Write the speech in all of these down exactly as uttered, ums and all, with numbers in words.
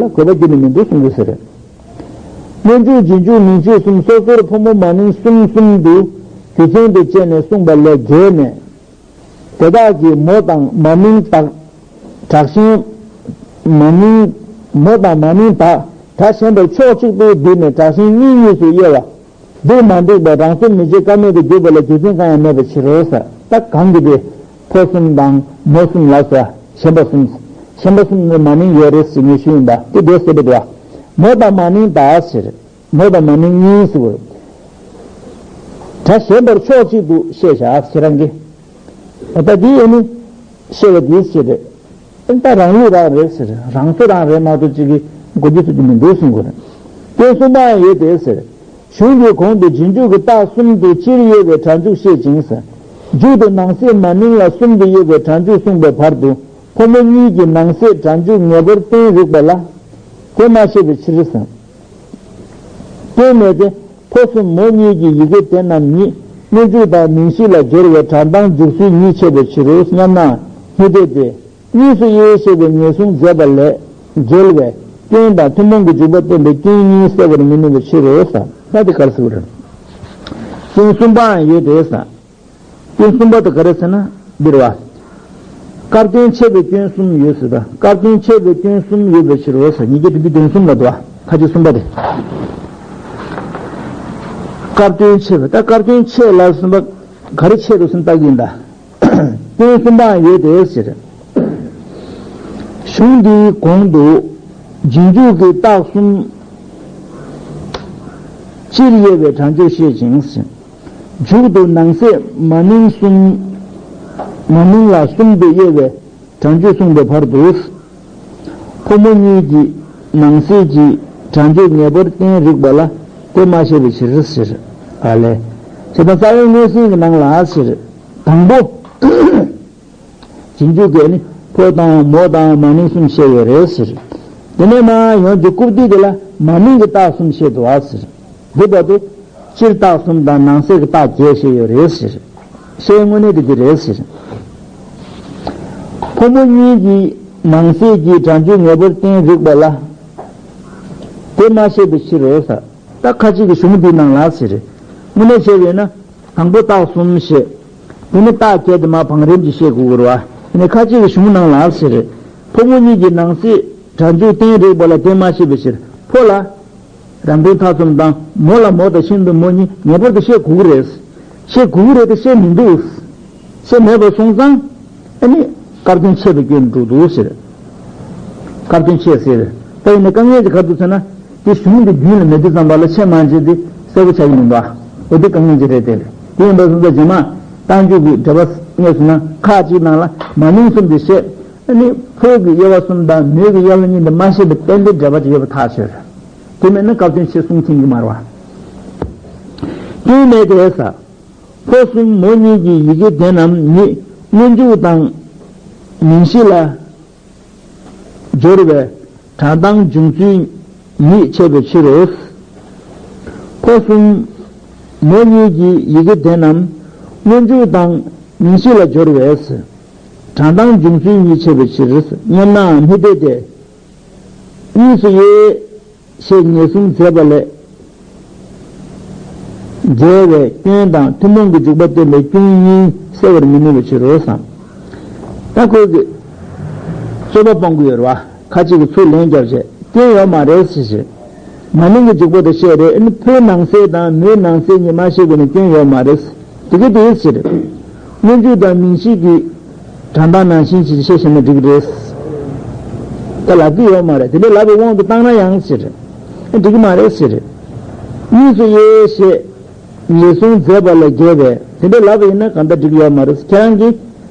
ལ་དགོས་པ་རྒྱུན་ནས་མི་འདུག་གསུང་གི་ཟེར། སྔོན་འཇུག་རྗེས་འཇུག་མིང་ཚིག་གསུམ་སོ་སོར་ཕོ་མོ་མ་ནིང་གསུམ་གསུམ་དུ་རྒྱུ་མཚན་དུ་བཅད་ནས་གསུངས་པ་ལས་བརྒལ་ནས། དེ་དག་གི་མོ་དང་མ་ནིང་དག་དྲག་ཞན། མ་ནིང་། མོ་དང་མ་ནིང་དག་སྒྲ་གཞན་པར་ཕྱོགས་གཅིག་ཏུ་བསྡུས་ནས་དྲག་ཞན་གཉིས་གཉིས་སུ་དབྱེ་བ། འདིར་མ་འགྲིག་པ་རང་སེམས་མི་བརྗེད་ཀ་མེད་དུ་གྱུར་པ་ལ་རྒྱུ་མཚན་གང་ཡང་མེད་པའི་ཕྱིར་རོ་ཟེར། ད་གང་གི་དེ། ཕོ་གསུམ་དང་མོ་གསུམ་ལ་ཟེར། གཞན་པ་གསུམ། གཞན་པ་གསུམ་ནི་མ་ནིང་ཡོད་རེད་ཟེར་ངས་ཞུས་ཡིན་པ་དེ་འདོད་སྲེད་པ་འདུག་བ། མོ་དང་མ་ནིང་དག་ཟེར། མོ་དང་མ་ནིང་གཉིས་སུ། སྒྲ་གཞན་པར་ཕྱོགས་གཅིག་ཏུ་བཤད་བཞག་ཟེར་རང་གི། ད་འདི་ཡིན་ནི་བཤད་པ་འདི་ཟེར་རེད། ད་རང་ལུགས་རང་རེད་ཟེར། རང་ཚོད་རང་རེད་མ་གཏོགས་གཅིག་གི་གོ་རྒྱུ་ཚོད་ཀྱི་མི་འདུག་གསུང་གི་རེད། སྐྱོན་གསུམ་པའང་ཡོད་དེ་ཟེར། གཞུང་གི་གོང་དུ་རྗེས་འཇུག་གི་རྟགས་གསུམ་དུ་སྤྱིར་དབྱེ་བའི་སྒྲ་འཇུག་བཤད་ཅིང་ཟེར། མཇུག་ཏུ་ནང་གསེས་མ་ནིང་ལ་གསུམ་དུ་དབྱེ་བའི་སྒྲ་འཇུག་གསུངས་པའི་བར་དུ། ཕོ་མོ་གཉིས་ཀྱི་ནང་གསེས་སྒྲ་འཇུག་ངེས་པར་བསྟན་རིགས་པ་ལ། དེ་མ་བཤད་པའི་ཕྱིར་ཟེར། སྐྱོན་མེད་དེ། ཕོ་གསུམ་མོ་གཉིས་ཀྱི་ཡི་གེ་དེ་རྣམས་ཉིད་སྔོན་འཇུག་དང་མིང་གཞི་ལ་སྦྱོར་བའི་སྒྲ་གདངས་འཇུག་ཚུལ་ཉིད་ཕྱེ་བའི་ཕྱིར་རོ་སྙམ་ན་མི་འཐད་དེ། གཉིས་སུ་དབྱེ་ཞེས་པའི་ངེས་བཟུང་མཛད་པ་ལས་འགལ་བའི་སྐྱོན་དང་ཐུན་མོང་གི་འཇུག་པ་བསྟན་པའི་སྐྱོན་གཉིས་བསལ་བར་མི་ནུས་པའི་ཕྱིར་རོ་ཟེར། ད་དེ་ག་རེ་ཟེར་བ་རེད། སྐྱོན་གསུམ་པའང་ཡོད་དེ་ཟེར། སྐྱོན་གསུམ་པ་དེ་ག་རེ་ཟེར་ན་འདིར་བ། སྐབས་དོན་ཆད་པའི་སྐྱོན་གསུམ་ཡོད་ཟེར། ད་སྐབས་དོན་ཆད་པའི་སྐྱོན་གསུམ་ཡོད་པའི་ཕྱིར་རོ་ཟེར། ཉིས་བརྒྱ་བདུན་ཅུ་དོན་གསུམ་ལ་འདུག་བ། ཁ་ཅིག་གསུམ་པ་དེ། སྐབས་དོན་ཆད་པ། ད་སྐབས་དོན་ཆད་ལ་གསུམ་པ་ག་རེ་ཆད་འདུག་ཟེར་ན་བརྟག་གི་ཡིན་ད། སྐྱོན་གསུམ་པའང་ཡོད་དེ་ཟེར། གཞུང་འདིའི་གོང་དུ་རྗེས་འཇུག་གི་རྟགས་གསུམ་སྤྱིར་དབྱེ་བའི་སྒྲ་འཇུག་བཤད་ཅིང་ཟེར། མཇུག་ཏུ་ནང་གསེས་མ་ནིང་གསུམ། མ་ནིང་ལ་གསུམ་དུ་དབྱེ་བའི་སྒྲ་འཇུག་གསུངས་པའི་བར་དུ། ཕོ་མོ་གཉིས་ཀྱི་ནང་གསེས་ཀྱི་སྒྲ་འཇུག་ངེས་པར་བསྟན་རིགས་པ་ལ་དེ་མ་བཤད་པའི་ཕྱིར་ཟེར། ཨ་ལས། བྱས་ཙང་རྩ་བའི་མངོན་གསལ་གྱི་ནང་ལ་ཟེར། དང་པོ། རྗེས་འཇུག་གིས་ནི་ཕོ་དང་མོ་དང་མ་ནིང་གསུམ་བཤད་ཡོད་རེད་ཟེར། དེ་ནས་མར་ཡོང་རྒྱུ་རྐུབ་སྟེགས་དེ་ལ་མ་ནིང་གི་རྟགས་གསུམ་བཤད་འདུག་ཨ་ཟེར། འདི་བར་དུ་སྤྱིར་རྟགས་གསུམ་དང་ནང་གསེས་ཀྱི་རྟགས་བརྒྱད་བཤད་ཡོད་རེད་ཟེར། བཤད་དངོས་གནས་དེ་འདི་རེད་ཟེར། ཕོ་མོ་གཉིས་ཀྱི་ནང་གསེས་ཀྱི་སྒྲ་འཇུག་ངེས་པར་བསྟན་རིགས་པ་ལ་དེ་མ་བཤད་པའི་ཕྱིར་རོ་ཟེར། ད་ཁ་ཅིག་གི་གཞུང་འདིའི་ནང་ལ་ཟེར། དངོས་གནས་བྱས་པས་ན། དང་པོ་རྟགས་གསུམ་བཤད། དེ་ནི་རྟགས་བརྒྱད་དེ་མར་བང་རིམ་གྱིས་བཤད་དགོས་ཀྱི་རེད་བ། དེ་ནི་ཁ་ཅིག་གི་གཞུང་ནང་ལ་ཟེར། ཕོ་མོ་གཉིས་ཀྱི་ནང་གསེས་སྒྲ་འཇུག་བསྟན་རིགས་པ་ལ་དེ་མ་བཤད་པའི་ཕྱིར། ཕོ་ལ་རང་དོན་མཐའ་གསུམ་དང་མོ་ལ་མོ་དང་ཤིན་ཏུ་མོ་གཉིས་ངེས་པར་དུ་བཤད་དགོས་ཀྱི་རེད། བཤད་དགོས་ཀྱི་རེད་དེ་བཤད་མི་འདུག་བཤད་མེད་པར་སོང་ཙང་ཨ་ནི་སྐབས་དོན་ཆད་པའི་སྐྱོན་འགྲོ་འདུག་ཟེར། སྐབས་དོན་ཆད་ཟེར། ད་ཡིན་ན་དཀའ་ངལ་གྱི་ག་རེ་འདུག་ཟེར་ན། དེ་གཞུང་འདི་རྒྱུན་ལ་མེད་དུས་ཙམ་པ་ལ་ཆད་མ་བྱས་ཏེ་གསལ་པོ་ཆགས་ཀྱི་མི་འདུག་ཨ། འོ་དེ་དཀའ་ངལ་ཅིག་རེད་དེ། དེ་ཡིན་པ་སོང་ཙང་རྗེས་མ་རྟགས་འཇུག་གི་འགྲེལ་པ་སྙེགས་སོང་ན་ཁག་ཅིག་ནང་ལ་མ་ནིང་གསུམ་དེ་བཤད། ཨ་ནི་ཕོ་གི་དབྱེ་བ་གསུམ་དང་མོ་གི་དབྱེ་བ་གཉིས་དེ་མ་བཤད་པའི་ཏན་ཏན་འགྲེལ་པ་ཅིག་ཡོད་པ་ཐག་ཆོད། དེ་མེད་ན་སྐབས་དོན་ཆད་གསུང་མཁན་གྱི་མ་རེད་བ། སྐྱོན་མེད་དེ་ཟེར། ཕོ་གསུམ་མོ་གཉིས་ཀྱི་ཡི་གེ་དེ་རྣམས་ཉིད་སྔོན་འཇུག་དང་མིང་གཞི་ལ་སྦྱོར་བའི་སྒྲ་གདངས་འབྱུང་ཚུལ་ཉིད་ཕྱེ་བའི་ཕྱིར་རོ། ཕོ་གསུམ་མོ་གཉིས་ཀྱི་ཡི་གེ་དེ་རྣམས་སྔོན་འཇུག་དང་མིང་གཞི་ལ་སྦྱོར་བའི་སྒྲ་གདངས་འབྱུང་ཚུལ་ཉིད་ཕྱེ་བའི་ཕྱིར་སྙམ་ནའང་མི་འཐད་དེ། གཉིས་སུ་དབྱེ། ཞེས་ངེས་བཟུང་མཛད་པ་ལས་འགལ་བའི་སྐྱོན་དང་ཐུན་མོང་གི་འཇུག་པ་བསྟན་པའི་སྐྱོན་གཉིས་བསལ་བར་མི་ནུས་པའི་ཕྱིར་རོ་བསམ། ད་ཁོས་ཀྱི་རྩོད་པ་སྤོང་གི་ཡོད་རེད་བ། ཁ་ཅིག་གིས་ཚུར་ལན་བརྒྱབ་བྱས་སྐྱོན་ཡོད་མ་རེད་ཟེར་བྱས། མ་ནིང་གི་འཇུག་པ་དེ་བཤད་རེད། ཨ་ནི་ཕོའི་ནང་གསེས་དང་མོའི་ནང་གསེས་གཉིས་མ་བཤད་པ་ནི་སྐྱོན་ཡོད་མ་རེད། དེ་ག་དེའི་ཕྱིར། སྔོན་འཇུག་དང་མིང་གཞི་གི་སྒྲ་གདངས་ནང་བཞིན་ཞིག་བཤད་ཤེས་ན་འགྲིག་གི་རེད། ད་ལབ་ཀྱི་ཡོད་མ་རེད། དེ་འདྲའི་ལབ་པའི་དབང་དུ་བཏང་ན་ཡང་ཟེར། ཨ་འགྲིག་གི་མ་རེད་ཟེར། གཉིས་སུ་དབྱེ་ཞེས་ངེས་བཟུང་མཛད་པ་ལས་འགལ་བས་དེ་འདྲའི་ལབ་པ་ཡིན་ན་གང་ལྟར་འགྲིག་གི་ཡོད་མ་རེད། ཁྱེད་རང་གིས་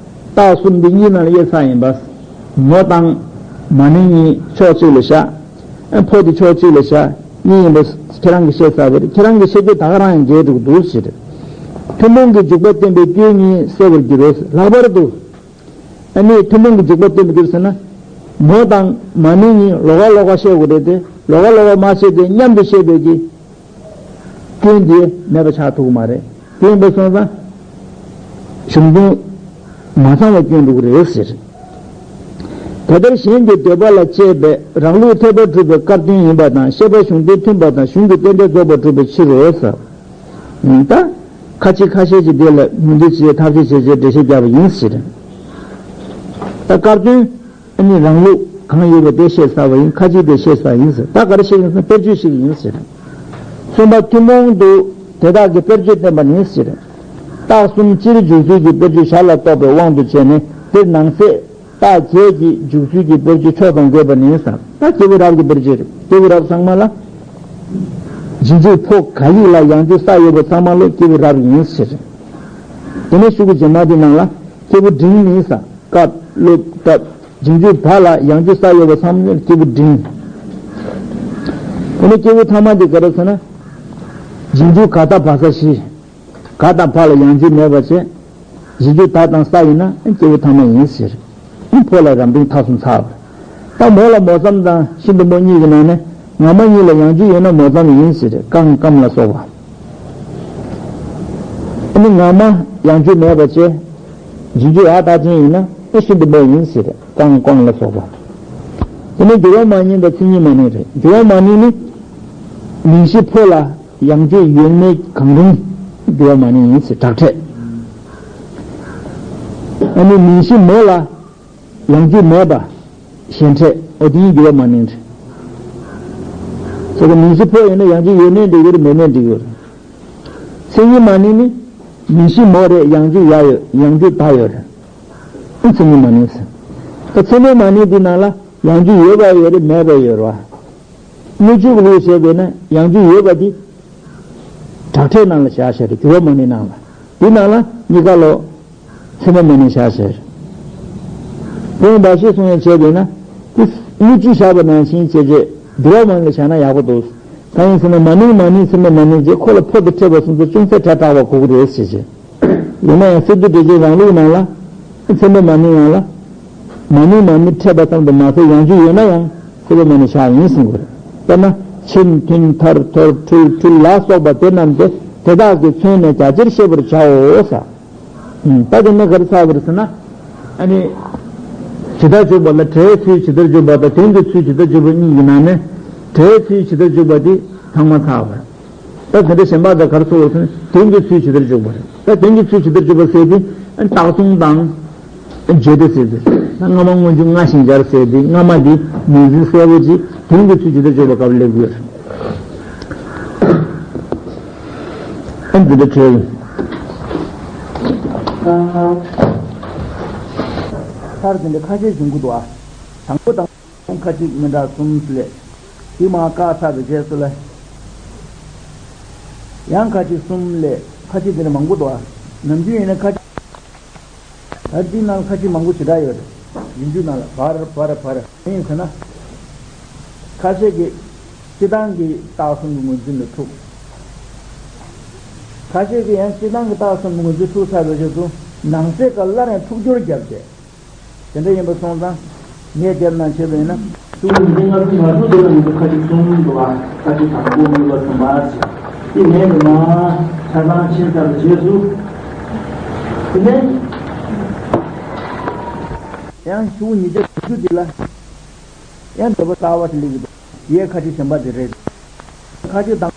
རྟགས་གསུམ་འདི་གཉིས་ནང་ལ་དབྱེ་ཚར་ཡིན་པ། མོ་དང་མ་ནིང་གཉིས་ཕྱོགས་གཅིག་ལ་བཞག་ཨ་ཕོ་དེ་ཕྱོགས་གཅིག་ལ་བཞག་གཉིས་ཡིན་པ་ཁྱེད་རང་གིས་བཤད་ཚར་བ་རེད། ཁྱེད་རང་གི་བཤད་རྒྱུ་ད་ག་རང་ཡང་འགལ་འགྲོ་གི་འདུག་ཟེར། ཐུན་མོང་གི་འཇུག་པ་བསྟན་པའི་སྐྱོན་གཉིས་བསལ་བར་འགྱུར་རོ། ལྷག་པར་དུ། ཨ་ནི་ཐུན་མོང་གི་འཇུག་པ་བསྟན་པའི་སྐྱོན་ཟེར་ན། མོ་དང་མ་ནིང་གཉིས་ལོགས་ཀ་ལོགས་ཀ་བཤད་དགོས་རེད་དེ། ལོགས་ཀ་ལོགས་ཀ་མ་བཤད་དེ་མཉམ་དུ་བཤད་པའི་གི་སྐྱོན་དེ་མེད་པ་ཆགས་ཐུབ་ཀྱི་མ་རེད། དེ་ཡིན་པ་སོང་ཙང་། གཞུང་དོན་མ་ཚང་བ་སྐྱོན་འགྲོ་གི་རེད་ཟེར། དེ་ལྟར་གཞན་གྱི་འདོད་པ་ལ་དཔྱད་པའི་རང་ལུགས་ཐེག་པ་གྲུབ་པའི་བཀའ་དོན་ཡིན་པ་དང་བཤད་པ་གཞུང་དོན་མཐུན་པ་དང་གཞུང་གི་རྟེན་འབྲེལ་རྫོགས་པར་གྲུབ་པའི་ཕྱིར་རོ་ཟེར། ད་ཁ་ཅིག་ཁ་ཤས་ཀྱིས་འདི་ལ་མུ་མཐུད་བྱས་ཐབས་ཤེས་བྱས་བྱས་འགྲེལ་བཤད་བརྒྱབ་པ་ཡིན་ཟེར། ད་བཀའ་དོན་ཨ་ནི་རང་ལུགས་གང་ཡོད་པ་དེ་བཤད་ཚར་བ་ཡིན། ཁ་ཅིག་དེ་བཤད་ཚར་ཡིན་ཟེར། ད་ག་རེ་བཤད་ཡིན་ཟེར་ན་དཔེར་བརྗོད་ཞིག་ཡིན་ཟེར། གསུམ་པ་ཐུན་མོང་དུ་དེ་དག་གི་དཔེར་བརྗོད་བསྟན་པ་ནི་ཟེར། རྟགས་གསུམ་སྤྱིར་འཇུག་ཚུལ་གྱི་དཔེར་བརྗོད་ཞར་ལ་གཏོགས་པའི་དབང་དུ་བྱས་ནས་དེར་ནང་གསེས་རྟགས་བརྒྱད་ཀྱི་འཇུག་ཚུལ་གྱི་དཔེར་བརྗོད་ཕྱོགས་དང་འགལ་བ་ནི་ཟེར། ད་སྐྱེས་བུ་རབ་ཀྱི་དཔེར་བརྗོད་རེད། སྐྱེས་བུ་རབ་ཚང་མ་ལ། རྗེས་འཇུག་ཕོ་ག་ཡིག་ལ་ཡང་འཇུག་ས་ཡོད་པ་ཚང་མ་ལོ་སྐྱེས་བུ་རབ་ཡིན་ཟེར། དེ་ནས་ཤོག་གུ་རྗེས་མ་དེ་ནང་ལ་སྐྱེས་བུ་འབྲིང་ནི་ས་ཀབ་ཀླུབ་ཏབ། རྗེས་འཇུག་བ་ལ་ཡང་འཇུག་ས་ཡོད་པ་ཚང་མ་སྐྱེས་བུ་འབྲིང་། དེ་ནས་སྐྱེས་བུ་ཐ་མ་དེ་ག་རེ་ཟེར་ན། རྗེས་འཇུག་ག་ད་བ་ས་བཞི། ག་དང་བ་ལ་ཡང་འཇུག་མེད་པ་བྱས། རྗེས་འཇུག་ད་དང་ས་ཡིན་ན་སྐྱེས་བུ་ཐ་མ་ཡིན་ཟེར། ཕོ་ལ་རབ་འབྲིང་ཐ་གསུམ་ཚར་བ། ད་མོ་ལ་མོ་ཙམ་དང་ཤིན་ཏུ་མོ་གཉིས་ཀྱི་ནང་ནས་ང་མ་གཉིས་ལ་ཡང་འཇུག་ཡོད་ན་མོ་ཙམ་ཡིན་ཟེར། ཀང་ཀམ་ལ་སོགས་པ། ཨ་ནི་ང་མ་ཡང་འཇུག་མེད་པ་བྱས། རྗེས་འཇུག་ཨ་རྟགས་ཅན་ཡིན་ན་ཨེ་ཤིན་ཏུ་མོ་ཡིན་ཟེར། ཀང་ཀོང་ལ་སོགས་པ། དེ་ནས་འགྱུར་བ་མ་ནིང་དང་མཚན་ཉིད་མ་ནིང་རེད། འགྱུར་བ་མ་ནིང་ནི། མིང་གཞི་ཕོ་ལ་ཡང་འཇུག་ཡོད་མེད་གང་རུང་འགྱུར་བ་མ་ནིང་ཡིན་ཟེར། དྲག་ཕྲད། ཨ་ནི་མིང་གཞི་མོ་ལ་ཡང་འཇུག་མེད་པ་ཞེན་ཕྲད། འོ་དེ་ཡིན་འགྱུར་བ་མ་ནིང་རེད། ཟེར་གི་མིང་གཞི་ཕོ་ཡིན་ན་ཡང་འཇུག་ཡོད་ནའི་འགྲིག་གི་རེད། མེད་ནའི་འགྲིག་གི་རེད། མཚན་ཉིད་མ་ནིང་ནི་མིང་གཞི་མོ་རེད། ཡང་འཇུག་ཡ་ཡོད། ཡང་འཇུག་ད་ཡོད་རེད། ཨ་མཚན་ཉིད་མ་ནིང་ཟེར། ད་མཚན་མེད་མ་ནིང་འདི་ནང་ལ་ཡང་འཇུག་ཡོད་པ་ཡོད་རེད། མེད་པ་ཡོད་རེད་བ། དངོས་འཇུག་ལུགས་བྱས་པས་ན་ཡང་འཇུག་ཡོད་པ་འདི་དྲག་ཕྲད་ནང་ལ་བཞག་བཞག་རེད། འགྱུར་བ་མ་ནིང་ནང་ལ། འདི་ནང་ལ་གཉིས་ཀ་ལོ། མཚན་མེད་མ་ནིང་བཞག་བཞག་རེད། བོད་འབའ་ཞིག་གསུང་ཡང་བྱས་པས་ན། དེ་དངོས་འཇུག་བཞག་པ་ནང་བཞིན་བྱས་རྗེས་འགྱུར་བ་མ་ནིང་ལ་བཞག་ན་ཡག་པོ་འདུག་གང་ཡིན་ཟེར་ན་མ་ནིང་མ་ནིང་མཚན་མེད་མ་ནིང་རྗེས་ཁོ་ལ་ཕོ་དང་ཕྲད་པ་སོང་ཙང་ཅུང་ཟད་ཕྲད་དྲགས་པ་གོ་གི་རེད་ཟེར་བྱས། ཡིན་ན་ཡང་སི་ཏུ་འགྲེལ་ཆེན་རང་ལུགས་ནང་ལ། མཚན་མེད་མ་ནིང་ཡང་ལ། མ་ནིང་མ་ནིང་ཕྲད་པ་ཙམ་དུ་མ་ཟད་ཡང་འཇུག་ཡོད་ན་ཡང་མཚན་མེད་མ་ནིང་བཞག་ཡིན་གསུང་གི་རེད། དཔེར་ན། ཆེན་མཐུན་མཐར་ཐོར་འཁྲུལ་འཁྲུལ་ལ་སོགས་པ་དེ་རྣམས་ཏེ་དེ་དག་གིས་མཚོན་ནས་རྒྱ་ཆེར་ཤེས་པར་བྱའོ་ཟེར། ད་དེ་ནས་ག་རེ་ཚར་བ་རེད་ཟེར་ན། ཨ་ནི། ཇི་ལྟར་འཇུག་པ་ལ་སྒྲའི་ཚུལ་ཇི་ལྟར་འཇུག་པ་དང་དོན་གྱི་ཚུལ་ཇི་ལྟར་འཇུག་པ་གཉིས་ཀྱི་ནང་ནས་སྒྲའི་ཚུལ་ཇི་ལྟར་འཇུག་པ་དེ་ཚང་མ་ཚར་བ་རེད། ད་དེ་འདྲ་གཞན་པ་དང་ག་རེ་ཚོར་བ་ཟེར་ན་དོན་གྱི་ཚུལ་ཇི་ལྟར་འཇུག་པ་རེད། ད་དོན་གྱི་ཚུལ་ཇི་ལྟར་འཇུག་པ་ཟེར་དུས་རྟགས་མཚུངས་དང་། བརྗོད་དེ་ཟེར་དུས། ད་སྔ་མ་སྔོན་འཇུག་སྔ་ཞིང་སྦྱར་ཟེར་དུས་སྔ་མ་འདི་ངོས་འཛིན་གསལ་པོ་ཅིག་དོན་གྱི་ཚུལ་ཇི་ལྟར་འཇུག་པ་སྐབས་སླེབས་ཡོད་རེད། ཨ་འདི་འདྲ་བྲལ། མཐར་འདི་འདྲ་ཁ་ཤས་འབྱུང་གི་འདུག་ཨ། དང་པོ་དང་ཁ་ཅིག་མི་འདྲ་གསུམ་ལས། དེ་མ་བཀག་ཚར་བའི་རྗེས་སུ་ལས། ཡང་ཁ་ཅིག་གསུམ་ལས་ཁ་ཅིག་འདི་འདྲ་མང་པོ་འདུག་ཨ། ནམ་རྒྱུན་ཡིན་ན་ཁ་ཅིག་ད་འདི་ནང་ཁ་ཅིག་མང་པོ་ཞེ་དྲག་ཡོད་རེད། རྗེས་འཇུག་ནང་ལ་བར་བར་བར་ཡིན་ཟེར་ན། ཁ་ཤས་ཀྱིས་སྤྱི་བཏང་གི་རྟགས་གསུམ་གྱི་ངོས་འཛིན་ལ་འཁྲུག་ཁ་ཤས་ཀྱིས་ཡང་སྤྱི་བཏང་གི་རྟགས་གསུམ་གྱི་ངོས་འཛིན་འཁྲུག་ཚར་བའི་རྗེས་སུ་ནང་གསེས་ཀ་སླར་ཡང་འཁྲུག་སྦྱོར་བརྒྱབ་བྱས། དེ་འདྲ་ཡིན་པ་སོང་ཙང་ངས་རྒྱབ་ནང་བྱས་པ་ཡིན་ན། ཤོག་བུ་ཉིས་བརྒྱ་ལྔ་བཅུ་ང་དྲུག་དེ་ལ་ཡིན་པ་ཁ་ཅིག་གསུམ་འདུག་བ། ཁ་ཅིག་དང་པོ་གཉིས་པ་གསུམ་པ་ཟེར། དེ་ནས་ནི་མ་ཆ་ཚང་ཕྱིན་ཚར་བའི་རྗེས་སུ། དེ་ནས། ཡང་ཤོག་བུ་ཉིས་བརྒྱ་དྲུག་ཅུ་དེ་ལ། ཡང་འདོད་པ་གསར་བ་ཞིག་སླེབས་ཀྱི་འདུག་ཡས་ཁ་ཅིག་གཞན་པ་དེ་རེད། ཁ་ཅིག་དང་།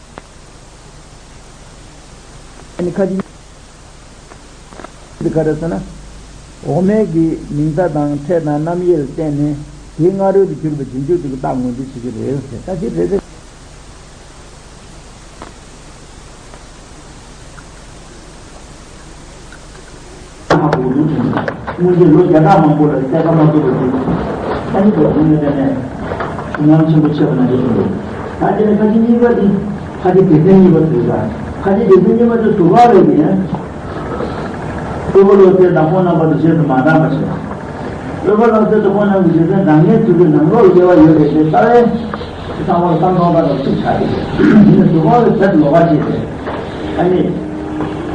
ཨ་ནི་ཁ་ཅིག་འདི་ག་རེ་ཟེར་ན། འོག་མའི་གི་མིང་མཐའ་དང་ཕྲད་དང་རྣམ་དབྱེ་ལ་བརྟེན་ནས་དེའི་སྔ་རོལ་དུ་གྱུར་པའི་རྗེས་འཇུག་དེ་གི་རྟགས་ངོས་འཛིན་བྱེད་ཀྱི་རེད་ཟེར། ད་དེ་རེད་རེད། ཁ་ཕོ་ལུགས་དྲན། སྔོན་ཆད་ལོ་བརྒྱ་ཕྲག་མང་པོ་ལ་གསལ་ཁ་མ་ཐོབ་པ་དེ། ཨ་ནི་དེ་ནི་དེ་ནས་ཉམས་ཆེན་པོ་ཆེ་བ་ན་རེ་ཞིག་རེད། ད་དེ་ནས་ཁ་ཅིག་གཉིས་པ་དེ། ཁ་ཅིག་སྡེ་ཚན་གཉིས་པ་ཟེར་བ། ཁ་ཅིག་སྡེ་ཚན་གཉིས་པ་དེ་ཟུར་པ་རེད་དེ། སྤྲུལ་པ་བློ་གསལ་དང་ཁོང་རྣམ་པ་དེ་རྗེས་སུ་མ་འབྲངས་པ་བྱས། སྤྲུལ་པ་བློ་གསལ་དང་ཁོང་རྣམ་པ་རྗེས་སུ་འབྲང་ངེས་ཚུལ་གྱི་ནང་ལོགས་དབྱེ་བ་ཡོད་རེད་དེ་ལྟ་བས། ཚང་མར་བསམ་སྟོང་ལྟར་ལ་ཚིག་ཆགས་ཏེ། ཡིན་ན་སྡུག་པོ་ལ་ཟད་ལོག་པ་ཅིག་རེད། ཨ་ནི།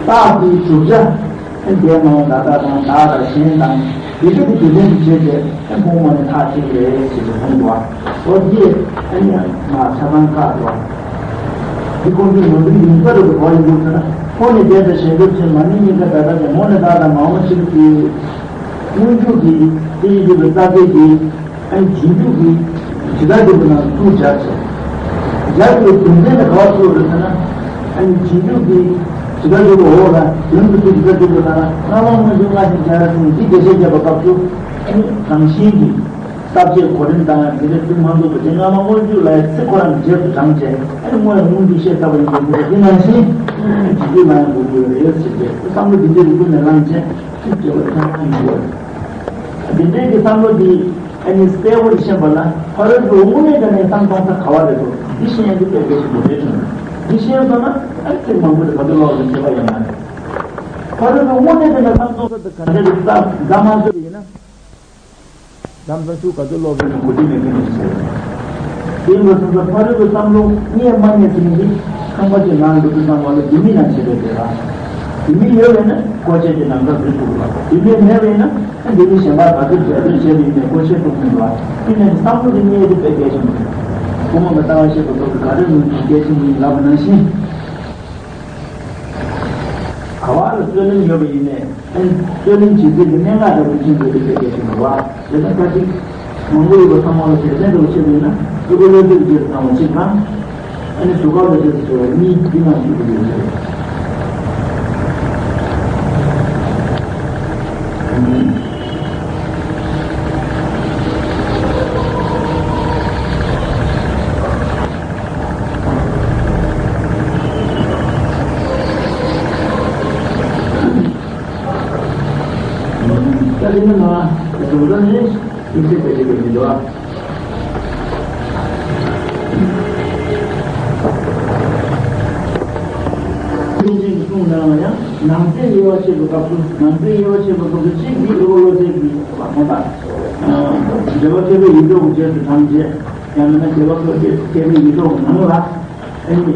རྟགས་དེའི་གྲུབ་ཆ། ཨ་འདས་མ་འོངས་ད་ལྟ་དང་བདག་དང་གཞན་དང་། དེ་ཚོ་གི་དུས་ལྡན་དུ་བྱས་ཏེ་ཨ་ཕུང་པོ་ནི་ཐག་གཅིག་རེད་ཅེས་སུ་མཐོང་འདུག་པ། འོ་དེ་ཨ་ནི་མ་ཆ་ཚང་བཀག་འདུག་པ། འདི་ཁོང་ཚོས་ནོར་འཁྲུལ་ཡིན་ས་རེད་དུ་གོ་ཡིན་འདུག་ཟེར་ན། ཁོང་ནི་འདས་དང་གཞན་འགྱུར་ཕྱིར་མ་ནིང་གཉིས་ཀ་ད་ལྟ་ཀྱང་མོ་ནི་བདག་དང་མ་འོངས་ཕྱིར་དུས། སྔོན་འཇུག་གི་དེ་ཡི་འཇུག་པའི་རྟགས་ཚད་ཀྱིས། ཨ་ནི་རྗེས་འཇུག་གི་ཇི་ལྟར་འཇུག་པ་ན་ཚུར་སྦྱར་བྱས། སྦྱར་བའི་རྒྱུ་མཚན་ནི་ག་པར་ཚུར་རེད་ཟེར་ན། ཨ་ནི་རྗེས་འཇུག་གི་ཇི་ལྟར་འཇུག་པའོ་ལ་དོན་དུ་ཚུར་ཇི་ལྟར་འཇུག་པ་ན། སྔ་མ་སྔོན་འཇུག་སྔ་ཕྱི་སྦྱར་ཟེར་ནས་འདི་འགྲེལ་བཤད་བརྒྱབ་པའི་སྐབས་སུ། ཨ་ནི་རང་བཞིན་གྱིས་རྟག་ཆད་གོ་རིམ་དང་དེ་འདྲ་ཚུལ་མ་འདུག་པ་དེ། སྔ་མ་སྔོན་འཇུག་ལ་ཡང་ཚིག་ཁོ་རང་གི་རྗེས་སུ་འབྲངས་བྱས། ཨ་ནི་སྔོན་སྔོན་འཇུག་བཤད་ཚར་བ་ཡིན་པ་འདི་འདྲ་དེ་ནང་བཞིན་རྗེས་འཇུག་ལ་ཡང་དགོས་ཀྱི་ཡོད་རེད་ཟེར་ཏེ། བསམ་བློ་འདི་འདྲའི་རིགས་ཀུན་ནས་བླངས་བྱས་ཚིག་བརྗོད་པ་ཐོན་ཡོང་གི་ཡོད་རེད། འདི་འདྲའི་གི་བསམ་བློ་འདི་ཨ་ནི་གསལ་པོ་ཞིག་ཤེས་པ་ལ། ཕ་རོལ་པོའི་དངོས་གནས་དྲང་གནས་བསམ་གཏོང་ས་ག་བ་རེད་འདུག་འདི་ཤེས་ཡག་འདི་དཔེ་གལ་ཆེན་པོ་རེད་དྲན། འདི་ཤེས་སོང་ན་ཨ་ནི་ཚིག་མང་པོ་དེ་ག་དུས་ཀློག་རུང་ཁྱད་པར་ཡོད་མ་རེད། ཕ་རོལ་པོའི་དངོས་གནས་དྲང་གནས་བསམ་གཏོང་ས་དེ་ག་འདྲ་རེད། བསམ་བློ་མ་བཟོས་པ་ཡིན་ན། ལམ་སང་ཚུར་ག་ཚོད་ཀློག་པའི་གོ་སྒྲིག་མེད་མཁན་ཞིག་ཟེར། དེ་ཡིན་པ་སོང་ཙང་ཕ་རོལ་པོའི་བསམ་བློ་རྙེད་མ་རྙེད་ཟེར་མཁན་འདི་ཁང་པ་ཅིག་ནང་འགྲོ་དུས་ཙམ་པ་ལ་ལྡེ་མིག་ནང་བྱེད་པའི་དེ་ར། ལྡེ་མིག་ཡོད་པས་ན་བཀོལ་ཆས་དེ་ནམ་ཟླ་འཛུལ་ཐུབ་ལ། ལྡེ་མིག་མེད་པས་ན་ལྡེ་མིག་གཞན་པ་ག་ཚོད་བྱས་ཚོད་བྱས་པ་ཡིན་ནའི་བཀོལ་ཆས་ཐུབ་མིན་ལ། དེ་ནས་བསམ་བློ་དེ་རྙེད་དེ་དཔེ་གལ་ཆེན་པོ་རེད། ཁོ་མོ་གི་ལྟ་བ་ཤེས་པ་སོགས་ཀྱི་ག་རེ་ནུས་ཀྱི་གལ་ཆེན་པོ་ཡིན་ལབ་པ་ནང་བཞིན། ག་བ་ལ་རྩོད་ལེན་ཡོད་པ་ཡིན་ནའི། ཨ་ནི་རྩོད་ལེན་བྱེད་ཚུལ་གྱི་གནད་འགག་འདྲ་པོ་མཁྱེན་དགོས་པའི་གལ་ཆེན་པོ་རེད་པ། དེ་ལྟར་ཁ་ཅིག་མང་པོ་ཡོད་པ་ཚང་མ་ལ་དད་སེམས་འདྲ་པོ་ཆེ་བ་ཡིན་ན། སྤྲུལ་སྐུ་བློ་གྲོས་ཀྱི་རྗེས་སུ་འབྲང་བ་གཅིག་དང་། ཨ་ནི་གཟུགས་སྐབས་ལ་རྗེས་སུ་འགྲོ་བ་གཉིས། འདི་ནང་བཞིན་དུ་ཡོད་ཚུལ། ད་དེ་ནི་མ་གཟུགས་སྐབས་ནི་དམིགས་བསལ་དཔེ་དེ་དགོས་མི་འདུག་ཨ། སེམས་ཅན་གྱི་གསུང་ནང་ལ་ཡང་ནང་གསེས་དབྱེ་བ་ཕྱེ་བའི་སྐབས་སུ། ནང་གསེས་དབྱེ་བ་ཕྱེ་བའི་སྐབས་སུ་གཅིག་འདི་དབུ་མའི་ལུགས་ཀྱི་དགོངས་པ། རྒྱལ་བ་ཐེག་པའི་ཡིད་འཕྲོག་གི་རྗེས་སུ་འབྲངས་བྱས། ཡང་མིན་ན་རྒྱལ་བ་ཐེག་པའི་ཡིད་འཕྲོག་གི་ནང་ལ། ཨ་ནི།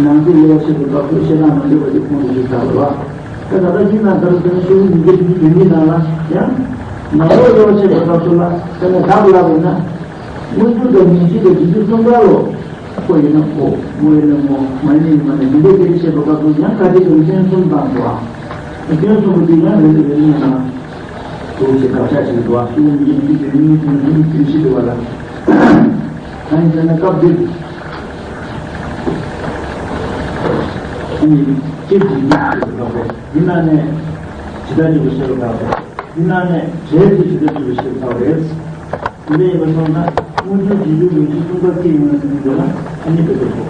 ནང་གསེས་དབྱེ་བ་ཕྱེ་བའི་སྐབས་སུ་བཤད་སྟངས་མ་འདྲེས་པ་ཞིག་ཁོང་དུ་ཞུགས་ཚར་བ། ད་ད་ལྟ་ཡིན་ན་ད་རུང་དོན་ཤེས་ཉིན་རྒྱབ་ཀྱི་དོན་གྱི་ནང་ལ་ཡང་། ནང་ལོགས་དབྱེ་བ་ཕྱེ་བའི་སྐབས་སུ་ལ་དཔེར་ན་བདག་ལབ་ཡིན་ན། སྔོན་འཇུག་དང་ཉན་ཤེས་དང་རྗེས་འཇུག་གསུམ་ཀ་ལོ། ཁོ་ཡིན་ན་ཁོ། མོ་ཡིན་ན་མོ། མ་ཡིན་ན་མ་ཡིན། འདི་འདྲའི་སྐད་ཆ་བཤད་པའི་སྐབས་སུ་ཡང་ཁ་ཅིག་ཏུ་སྐྱོན་གསུམ་དང་འགྲོ་བ། སྐྱོན་གསུམ་པོ་འདི་ཡང་རེ་རེ་རེ་རེ་ཡིན་ན། དུ་ཞེས་དགག་བྱ་ཞིག་འདུག་པ། ཤེས་ཉིད་ཀྱི་དོན་གཉིས་དང་ལྷུན་གྱིས་དོན་བཞི་འདུག་པ་ལ། གང་ཡིན་ཟེར་ན་སྐབས་འདིར། ཨ་ནི་སྤྱིར་གྱི་ཡིད་ཀྱི་ལོག་པས་འདི་ན་ནས་ཇི་ལྟར་འཇུག་པའི་ཤེས་པ་དགག་པས་འདི་ན་ནས་བྲལ་ཏེ་ཇི་ལྟར་འཇུག་པའི་ཤེས་པ་དགག་པ་རེད། དེ་འདྲ་ཡིན་པ་མཐོང་ན་སྔོན་འཇུག་རྗེས་འཇུག་ཉན་ཤེས་གསུམ་ཀ་སྐྱེ་ཡོང་ཟེར་ནས་འདོད་ན། ཨ་ནི་དེ་ཚོ་ཐོག་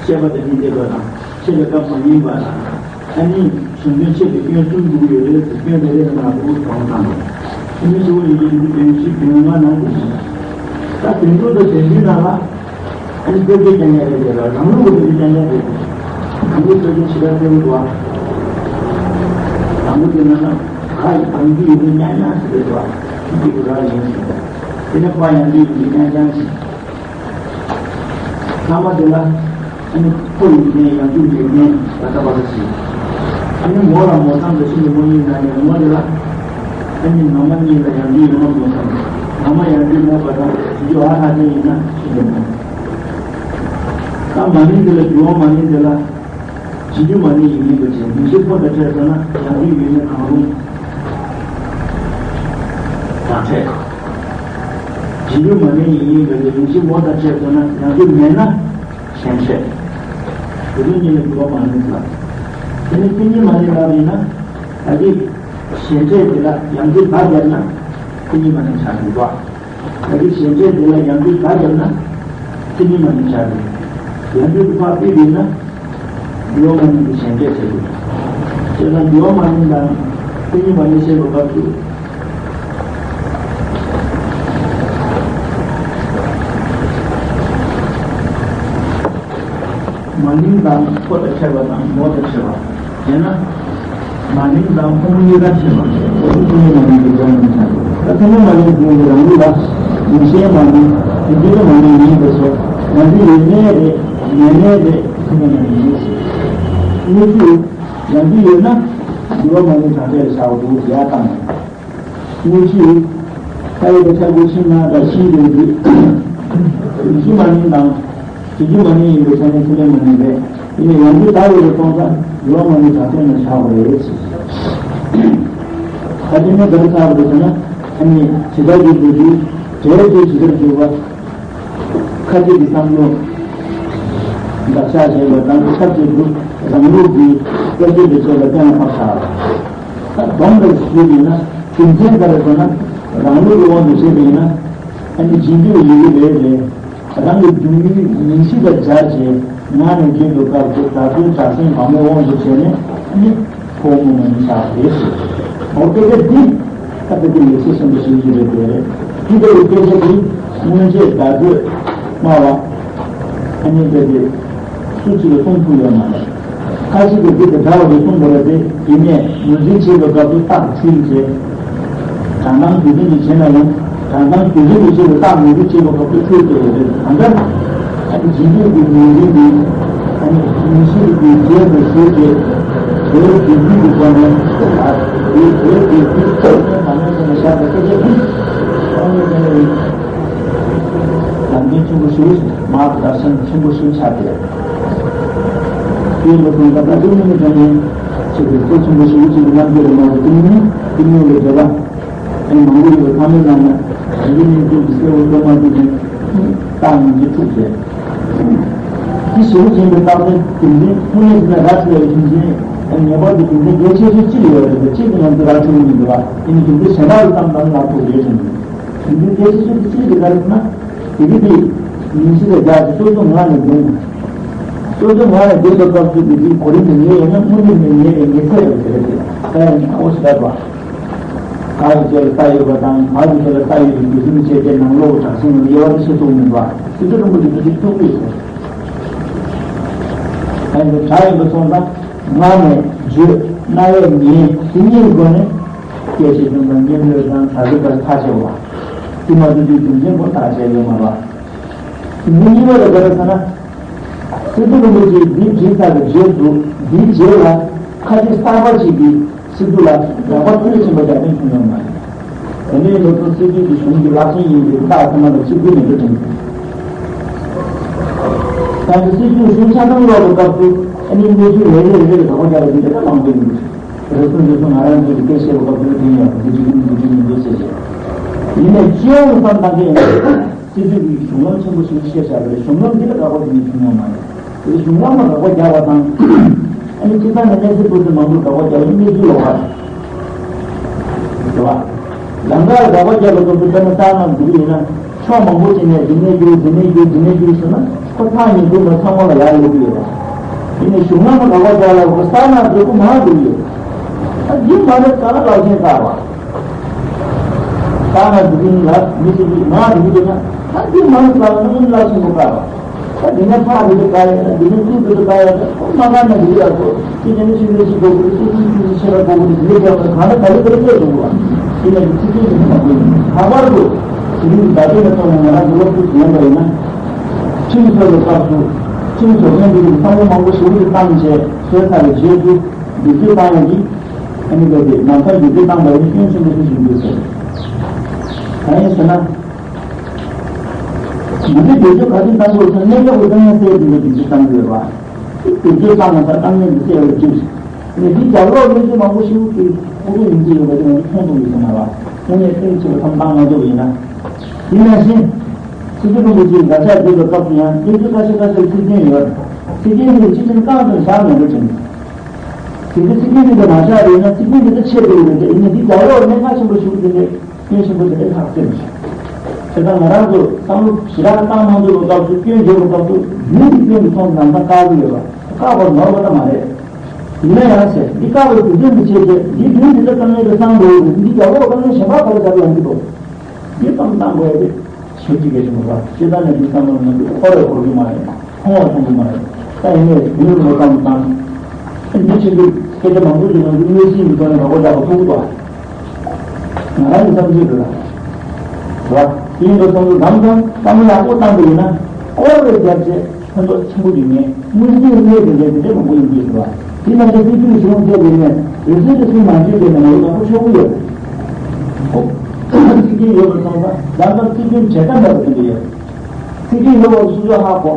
བཤད་པ་དང་མི་འཐད་པ་དང་། བཤད་པའི་སྐབས་མ་ཡིན་པ་དང་། ཨ་ནི་གཞུང་དོན་ཆད་པའི་སྐྱོན་གསུམ་འདུག་ཡོད་རེད་ཟེར། སྐྱོན་རེ་རེ་ནང་ལ་འདུག་གྲོང་དང་། ཨ་ནི་གཙོ་བོ་ཡིན་གྱི་འདུག་དོན་བཞི་དོན་ལྔ་ནང་དུ་ཡིན། ད་དོན་གྲུབ་དང་དོན་བདུན་ནང་ལ། ཨ་ནི་བོད་སྐད་རྐྱང་རྐྱང་རེད་ལ། རང་ལུགས་ཀྱི་བོད་སྐད་རྐྱང་རྐྱང་རེད། རང་ལུགས་བོད་སྐད་ཇི་ལྟར་གསལ་པོ་འདུག་ཨ། དང་པོ་དེ་ན་ན། ག་ཡི་གང་གི་ཡོད་ན་རྐྱང་རྐྱང་ཞིག་རེད་འདུག་ཨ། དེ་གི་ར་ཡིན་ཞིང་། དེ་ནས་པ་ཡང་དེ་ཡོད་ན་རྐྱང་རྐྱང་ཞིག་ཐ་མ་དེ་ལ། ཨ་ནི་ཕོ་ཡོད་མཁན་ཡང་རྒྱུ་མེད་མཁན་ད་ལྟ་བ་ལ་ཞིག་ཨ་ནི་མོ་ལ་མོ་ཚང་དང་ཤིན་ཏུ་མོ་གཉིས་ན་ནས་མོ་དེ་ལ། ཨ་ནི་ང་མ་གཉིས་ལ་ཡང་རྒྱུ་ཡོད་མ་མོ་ཚང་། ང་མ་ཡང་རྒྱུ་མེད་པ་དང་རྒྱུ་ཨ་ཧ་ཅན་ཡིན་ན་ཤིན་ཏུ་མོ། ད་མ་ནིང་དེ་ལ་རྒྱུ་བ་མ་ནིང་དེ་ལ། རྗེས་འཇུག་མ་ནིང་ཡིན་མིན་པ་བྱས། མིང་གཞི་ཕོ་དང་ཕྲད་སོང་ན་ཡང་རྒྱུ་ཡོད་ན་གང་རུང་དང་ཕྲད། རྗེས་འཇུག་མ་ནིང་ཡིན་མིན་པ་བྱས། མིང་གཞི་མོ་དང་ཕྲད་སོང་ན་ཡང་རྒྱུ་མེད་ན་གཞན་ཕྲད། དེ་ཚོ་གཉིས་ལ་རྒྱུ་བ་མ་ནིང་ལབ། དེ་ནས་མཚན་ཉིད་མ་ནིང་ལབ་ཡིན་ན། ད་གི་གཞན་ཕྲད་དེ་ལ་ཡང་རྒྱུ་བ་བརྒྱབ་ན་མཚན་ཉིད་མ་ནིང་ཆགས་འདུག་པ། ད་གི་གཞན་ཕྲད་དེ་ལ་ཡང་རྒྱུ་བ་བརྒྱབ་ན་མཚན་ཉིད་མ་ནིང་ཆགས་འདུག་ཡང་རྒྱུ་དེ་ཕར་ཕུད་པ་ཡིན་ན། རྒྱུ་བ་མ་ནིང་གི་གཞན་ཕྲད་ཆགས་འདུག་བྱས་ཙང་རྒྱུ་བ་མ་ནིང་དང་མཚན་ཉིད་མ་ནིང་བཤད་པའི་སྐབས་སུ། མ་ནིང་དང་ཕོ་དང་ཕྲད་པ་དང་མོ་དང་ཕྲད་པ། དེས་ན། མ་ནིང་དང་ཕོ་མོ་གཉིས་ཀ་ཕྲད་པ། ཕོ་མོ་མ་ནིང་གི་སྦྱོར་མི་འཆར། ད་ཕོ་མོ་མ་ནིང་གི་རང་ལུགས་ལ། ཡིན་ཤེས་མ་ནིང་། ཡིན་གྱི་མ་ནིང་ཡིན་པ་སོགས། ཡང་རྒྱུ་ཡོད་ནའི་རེད། མེད་ནའི་རེད། ཕོ་མོ་མ་ནིང་ཡིན། དངོས་རྒྱུ། ཡང་རྒྱུ་ཡོད་ན། རྒྱུ་བ་མ་ནིང་དང་ཕྲད་ལ་བྱའོ་འདུག་ཡ་དང་། དངོས་གཞི། ད་ཡོད་པའི་ཆ་དགུ་ཕྱིན་ན་ད་ཕྱིན་ཡོད་རྒྱུ། ཡིན་གྱི་མ་ཡིན་དང་། ཡིན་གྱི་མ་ཡིན་ཡིན་པའི་ཆ་ནས་ཚུལ་ལས་མ་ཡིན་པས། ཡིན་ནའི་ཡང་རྒྱུ་བདག་ཡོད་པའི་སྟོང་ས་རྒྱུ་བ་མ་ཡིན་དྲག་དོན་ལ་བཞག་པ་རེད། ད་དེ་ནས་ག་རེ་ཆགས་པ་རེད་ཟེར་ན། ཨ་ནི་ཇི་ལྟར་གྱི་ལོ་རྒྱུས་འབྲེལ་ཏེ་ཇི་ལྟར་གྱི་བ། ཁ་ཅིག་གི་བསམ་བློ་བདག་ཅག་བྱས་པ་དང་ཆབས་ཅིག་ཏུ་རང་ལུགས་ཀྱི་བཀའ་ཆོས་དེ་ཚོ་ལ་གཏན་ལ་ཕབ་ཚར། ད་སྡོམ་པའི་ཚུལ་ཡིན་ན་རྒྱུ་མཚན་ག་རེ་ཟེར་ན་རང་ལུགས་ཀྱི་དབང་དུ་བྱས་པ་ཡིན་ན་ཨ་ནི་རྗེས་འཇུག་ཡི་གེ་རེ་རེ། རང་གི་སྒྲུང་ཡུལ་ཉིན་བཞི་དང་སྦྱར་བྱས་ངག་ནས་བརྗོད་པའི་སྐབས་སུ་བདག་པོའི་བདག་སེམས་དགའ་མོའི་དབང་དུ་བྱས་ནས་ནི་ཕོ་མོ་མ་ནི་བཞག་རེད་ཟེར། འོ་སྐད་ཆ་འདི་ད་ལྟ་འདི་ལེགས་བཤད་ཆེན་པོ་ཞིག་ཡིན་པའི་དོན་རེད། འདི་ལྟ་བུའི་སྐད་ཆ་འདི་སྔོན་ཆད་བརྡ་སྤྲོད་སྨྲ་བ་ཨ་ནི་འདི་འདི་སུ་གཅིག་ལ་གསུང་ཐུབ་ཡོད་མ་རེད། ཁ་ཅིག་གིས་འདི་དང་འདྲ་བ་རེ་གསུངས་པ་རེད་དེ། དེ་ནས་ངོས་འཛིན་བྱེད་པའི་སྐབས་སུ་རྟགས་འཁྲུལ་བྱས། དྲང་གཏམ་དུས་རྒྱུན་དུ་བྱས་ན་ཡང་དྲང་གཏམ་དུས་རྒྱུན་དུ་བྱེད་པའི་རྟགས་ངོས་འཛིན་བྱེད་པའི་སྐབས་སུ་འཁྲུལ་བྱས་ཡོད་རེད། གང་ལྟར་ཨ་ནི་རྗེས་འཇུག་གི་ངོས་འཛིན་འདི་ཨ་ནི་ངོས་འཛིན་གྱི་རྗེས་སུ་ཞུགས་ཏེ་དོལ་དུས་རྒྱུན་གྱི་སྒོ་ནས་ཨ་དེ་དོལ་དུས་རྒྱུན་གྱི་སྒོ་ནས་དང་ནས་བྱས་ནས་བཞག་པའི་སྐད་ཆ་འདི་ཨ་ནི་དེ་ནས། ལམ་སྟོན་ཆེན་པོ་ཞིག་མར་དུ་བདག་སེམས་ཆེན་པོ་ཞིག་ཆགས་ཏེ། དེའི་ལོ་དུས་སྐབས་ལ་ཏིང་ངེ་འཛིན་དྲན་ནས་ཆེད་དུ་གཙོ་ཆེན་པོ་ཞིག་ཅིག་གི་རྣམ་འགྱུར་མང་དུ་ཏིང་ངེ་ཏིང་ངེ་ལས་འདས་པ། ཨེ་མང་པོ་ཡོད་པའི་ཁ་མོའི་ནང་ན་རང་རྒྱུད་སྙིང་སྟོབས་ཀྱི་གསལ་བོ་སྟོན་མ་ཐུབ་ནས་རྟགས་ངན་གྱིས་འཁྲུགས་ཏེ། དེ་ཞེ་པོ་ཅན་གྱི་རྟགས་དེ་རྒྱུ་མཚན་དངོས་གནས་ཟེར་ན་ར་འཕྲོད་པའི་རྒྱུ་མཚན་ངེས་པར་དུ་རྒྱུ་མཚན་གལ་ཆེ་ཤོས་གཅིག་ཡོད་རེད་པས་གཅིག་གི་ནང་དུ་ར་འཕྲོད་ཀྱི་མི་འདུག་བ། དེ་ནི་རྒྱུ་མཚན་གཞན་དག་ལ་བསམ་བློ་ལ་ཐུག་རེད་དྲན་འདུག་རྒྱུ་མཚན་གལ་ཆེ་ཤོས་དེ་ཅི་རེད་ག་རེ་ཟེར་ན། དེ་གི་དེ་ཉིན་ཤས་ལས་བརྒྱ་དེ་སོ་སོ་ངག་ནས་འདོན་དགོས། སོ་སོ་ངག་ནས་འདོན་པའི་སྐབས་སུ་དེ་དེའི་གོ་རིམ་དེ་ཉན་ཡོང་ན་དངོས་གནས་ནས་ཉན་པའི་ངེས་ཚད་རེད་ཟེར་རེད་དེ་ད་ཡང་ཁག་པོ་ཞིག་རེད་པ། ག་གི་རྗེས་ལ་ལྟ་ཡོད་པ་དང་མ་གི་རྗེས་ལ་ལྟ་ཡོད་པའི་དུས་ཟིན་བྱས་ཏེ་ནང་ལོགས་དྲག་ཞན་ངོ་དབྱེ་བ་དེ་ཤེས་ཐུབ་མི་འདུག་ཨ། སྲིད་པའི་རིན་པོ་ཆེ་དེ་ཐུག་གི་ཡོད་ཟེར། ད་ཡང་དེ་གྲགས་ཡིན་པ་སོང་ཙང་ངག་ནས་བརྗོད་རྣ་བས་ཉན་དེ་གཉིས་སྒོ་ནས། སྐད་ཆའི་དོན་དང་སྙན་པོའི་དང་གྲ་སྒྲིག་པར་ཐག་བཅད་པ། དེ་མ་ཐུབ་དུས་རྒྱུ་མཚན་པོ་ཐག་བཅད་ཡོད་མ་རེད། དེ་ནས་གཉིས་པ་ལ་ག་རེ་ཟེར་ན། སི་ཏུ་རིན་པོ་ཆེས་འདི་བྲིས་ཚར་བའི་རྗེས་སུ་འདིའི་རྗེས་ལ་ཁ་ཆེ་གསར་པ་ཞིག་གིས་སི་ཏུ་ལ་ཡག་པ་མཐུན་ཕྱིན་པ་རྒྱབ་རྟེན་བྱུང་ཡོད་མ་རེད། དེ་ནས་ལོ་ཚོད་སི་ཏུ་གི་གཞུང་གི་བླ་ཆེན་ཡིན་པའི་རྟགས་ཚང་མ་ལ་གཅིག་པུའི་ནས་འགྲོ་དྲན། ད་ནི་སི་ཏུ་གཞུང་ཆ་ཚང་ཀློག་པའི་སྐབས་སུ་ཨ་ནི་གནས་ཚུལ་རེ་རེ་རེ་རེ་ལ་དགག་པ་རྒྱག་པ་འདི་འདྲ་མང་པོ་ཡིན། རེ་ཟུང་རེ་ཟུང་ང་རང་ཚོ་གི་སྐད་བཤད་པ་སྐབས་དེར་དྲན་ཡོད་པ་འདི་འཇིག་རྟེན་འདི་འཇིག་རྟེན་འདི་ཟེར་བྱས། ཡིན་ནའི་སྤྱི་ཡོངས་བསམ་བཏང་གི་ཡིན་ན་སྲིད་ཇུས་ཀྱི་གཞུང་ལམ་ཆེན་པོ་ཞིག་བཤད་བཞག་པ་རེད། གཞུང་ལམ་འདི་ལ་དགག་པ་དེ་ནི་བྱུང་ཡོད་མ་རེད། དེ་གཞུང་ལམ་ལ་དགག་པ་རྒྱག་པ་དང་། ཨ་ནི་སྤྱི་བཏང་ནས་གནས་ཚུལ་ཕུལ་ཚུལ་མང་པོར་དགག་པ་རྒྱག་པ་ནི་གནས་ཚུལ་ལོག་པ་རེད། རེད་བ། ལམ་ཁ་ལ་དགག་པ་རྒྱག་པའི་སྐབས་སུ་དཔེར་ན་ལྟར་ན་འདུག་ཡིན་ན། ཕྱོགས་མང་པོ་ཅིག་ནས་འདི་ནས་རྒྱུག་འདི་ནས་རྒྱུག་འདི་ནས་རྒྱུག་ཟེར་ན་ཁོ་ཐག་ཉེ་དུས་ལ་ཚང་མ་ལ་ཡར་ཡོང་གི་ཡོད་པ། དེ་ནས་གཞུང་ལམ་ལ་དགག་པ་རྒྱག་ལ་ཁོ་ས་ན་འགྲོ་གི་མང་འགྲོ་གི་ཡོད། ད་འདི་མ་རེད་ད་ལ་ལག་ཆེན་བཀག་པ། ས་ན་འགྲོ་གི་ཡིན་ལ་མི་ཚེ་གི་མང་འགྲོ་གི་འདུག་ན་ད་འདི་མ་རེད་ད་ལ་ནི་ལག་ཆེན་པོ་བཀག་པ། ད་འདི་ནས་ཕར་འགྲོ་གི་བཀག་ཡ་ད་འདི་ནས་ཚུར་འགྲོ་གི་བཀག་ཡ་ད་ཁོ་མ་བཀག་ན་འགྲོ་གི་ཡ་ཁོ། ཅི་ནས་ནི་ཤིང་རེ་ཞིག་འགྲོ་དགོས་རེད། ཅི་ཅི་ཅི་ཅི་ཆེ་བ་འགྲོ་དགོས་རེད། དེ་འདྲའི་རྒྱབ་ལ་གང་ལ་ག་རེ་ག་རེ་བཤད་འགྲོ་དགོས་པ། དེ་ནས་ནི་ཚིག་རྒྱན་དེ་ནི་མ་དགོས་ཡིན། ལྷག་པར་དུ་དེ་རིང་གི་བརྡ་སྤྲོད་ལ་གཏོང་བའི་ང་རང་གི་སློབ་ཕྲུག་ཞིག་ཡིན་པ་ཡིན་ན། ཁྲིམས་བཟོ་བའི་སྐབས་སུ་ཁྲིམས་བཟོ་མཁན་དེ་ཚོས་བསམ་བློ་མང་པོ་ཞེ་པོ་ཅིག་བཏང་བྱས་བཟོས་ཚར་བའི་རྗེས་སུ་བསྒྱུར་བཅོས་བཏང་ཡག་གི་ཨ་ནི་ག་དེ་ནམ་མཁའ་བསྒྱུར་བཅོས་བཏང་པ་ཡིན་ན་སྐྱོན་ཆེན་པོ་ཞིག་འདུག་ཟེར། གང་ཡིན་ཟེར་ན། བསྒྱུར་བཅོས་བསྒྱུར་བཅོས་ག་དུས་བཏང་དགོས་ཟེར་ན་གནད་འགག་གི་དཀའ་ངལ་སེལ་དགོས་པའི་བསྒྱུར་བཅོས་བཏང་དགོས་པ། བསྒྱུར་བཅོས་བཏང་ཡོང་ས་དཀའ་ངལ་འདི་སེལ་བའི་རྒྱུ། ནས་འདི་རྒྱབ་ལོགས་གནས་ཚུལ་མང་པོ་ཞིག་གི་ཁོང་ཁྲོ་ཡོང་གི་ཡོད་པ་དེ་ང་ཚོ་མཐོང་ཐུབ་ཡོད་ས་མ་རེད། དངོས་གནས་ཐེངས་གཅིག་ལ་བསམ་བཏང་མ་ཐུབ་ཡིན་ན། དེ་ནང་བཞིན། སྲིད་ཇུས་ཀུན་གྱི་ཆེད་དགག་བྱ་བརྗོད་པའི་སྐབས་སུ་ཡང་གནས་ཚུལ་ཁ་ཤས་ཁ་ཤས་ཚིག་རྒྱན་ཡོད། ཚིག་རྒྱན་དེ་ཕྱི་ཕྱིར་རྐང་དུ་བཞག་མེད་འགྲོ་ཅིང་། དེ་ཚོ་ཚིག་རྒྱན་དེ་མ་བཞག་པ་ཡིན་ན་ཚིག་རྒྱན་དེ་ཚོ་ཆད་འགྲོ་གི་རེད་དེ་ཡིན་ན་འདི་རྒྱབ་ལོགས་གནད་འགག་ཆེན་པོ་ཞིག་དེ་འདྲའི་སྐྱོན་ཆེན་པོ་དེ་འདྲའི་ལྷག་སྲིད་མི་བྱེད། དེ་དག་ང་རང་ཚོ་བསམ་བློ་ཞེ་དྲག་བཏང་མ་ཐུབ་པའི་སྐབས་སུ་སྐྱོན་བརྗོད་པའི་སྐབས་སུ་རྒྱུན་གྱི་སྐྱོན་གྱི་ཐོག་ནས་ནམ་ཟླ་བཀག་གི་ཡོད་པ་བཀག་པར་ནོར་བ་ད་མ་རེད། ཡིན་ན་ཡང་ཟེར་འདི་བཀག་པའི་རྒྱུ་མཚན་དུ་བྱས་ཏེ་འདི་རྒྱུན་དུ་དཀའ་ངལ་དུ་སྣང་འགྲོ་ཡོད་འདི་རྒྱབ་ལོགས་དཀའ་ངལ་གཞན་པ་ག་རེ་ག་རེ་ཡོང་གི་འདུག་འདི་བསམ་བཏང་དགོས་ཏེ་ཞིབ་ཅིག་གལ་ཆེན་པོ་རེད། སྤྱིར་བཏང་ནས་འདི་བསམ་བློ་ནང་དུ་འཁོར་བའི་འཁོར་རྒྱུ་མ་རེད། མཐོང་བ་མཐོང་གི་མ་རེད། ད་ཡིན་ནའི་མི་ལ་བསམ་བཏང་། འདི་ཕྱིན་དུས་སྐད་ཆ་མང་པོ་ཞིག་ནང་དུ་དངོས་གཞི་ཡི་ཐོག་ནས་བག་ཆགས་པ་ཐུག་གི་འདུག་ང་རང་གི་བསམ་ཚུལ་རེད་ལ། རེད་བ། དེ་ཡིན་པ་སོང་ཙང་གང་ལྟར་བསམ་བློ་ཡག་པོ་བཏང་པ་ཡིན་ན་འཁོར་བའི་རྒྱབ་བྱས། ཕན་ཐོགས་ཆེན་པོ་ཡོད་མེད་དངོས་གནས་གནས་དེ་འདྲ་དེ་འདྲ་མང་པོ་ཡོང་གི་ཡོད་རེད་བ། དེ་ནང་བཞིན་སྲིད་ཇུས་ཀྱི་གཞུང་བལྟས་པས་ནས་འོད་ཟེར་དེ་ཚོའི་མ་འཇུས་པས་ནས་ང་ཡི་ལག་པ་ཤོར་གི་ཡོད། ཁོ་ཚིག་རྒྱན་ཡོད་པར་སོང་ཙང་ལམ་ལམ་ཚིག་རྒྱན་བྱེད་སྟངས་འདྲ་བ་དེ་འདྲ་ཡོད། ཚིག་རྒྱན་ཡོད་པ་སོ་སོས་ཧ་གོ།